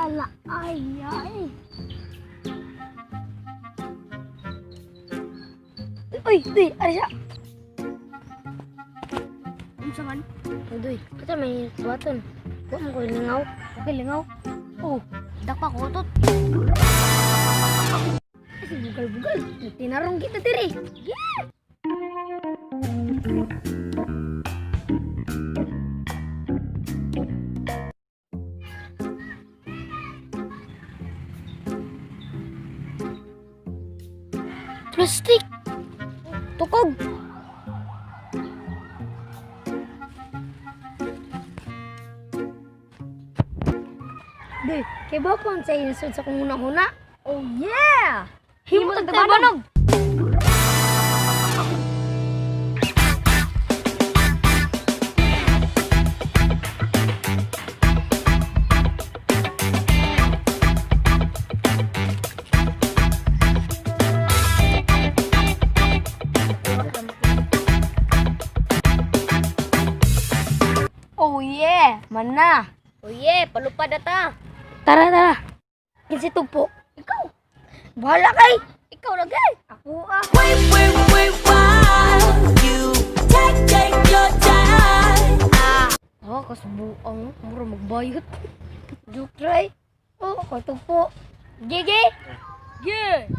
Ala, ay, ay. Uy, uy, ari siya. Unsa man? Uy, kita may buhaton. Wa mo ko lingaw. Okay, lingaw. Oh, dakpa ko utot. Kasi bugal-bugal. Tinarong kita diri. Yeah! Plastic. Tukog. Duy, kay ba ko ang sa inasod sa kong huna-huna? Oh yeah! Himo tag tabanog. Oh yeah, mana. Oh yeah, palupad na ta. Tara, tara. Kinsi tugpo. Ikaw. Bahala kay. Ikaw lagi. Ako ah. Wait, wait, wait, while you take, take your time. Oh, kasbuang. Mura magbayot. Joke try. Oh, ako tugpo. Gigi. Yeah!